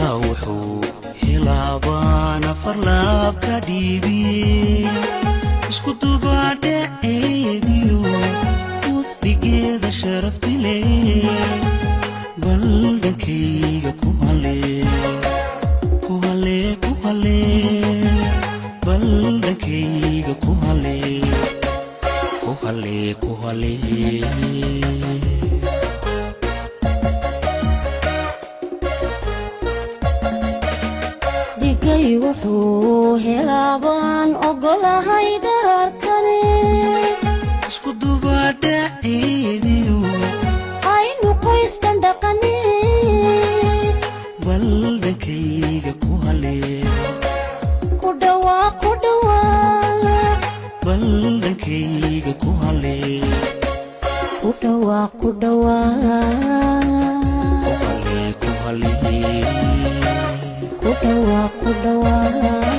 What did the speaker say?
Dhigaa wuxuu helaabaan afar laab ka dhiibiye, isku dubaadhaceediyo mudhigeeda sharaftile, bal dhankayga ku halee, ku halee, ku halee, bal dhankayga ku halee, ku halee, ku halee. Dhigay wuxuu helaabaan ogolahay dharaartane, isku dubaadhaceediyo aynu qoyskan dhaqane, bal dhankayga ku halee, ku dhawaaq, ku dhawaaq, bal dhankayga ku halee, ku dhawaaq, ku dhawaaq, ku halee, ku halee, ku dhawaaq, ku dhawaaq.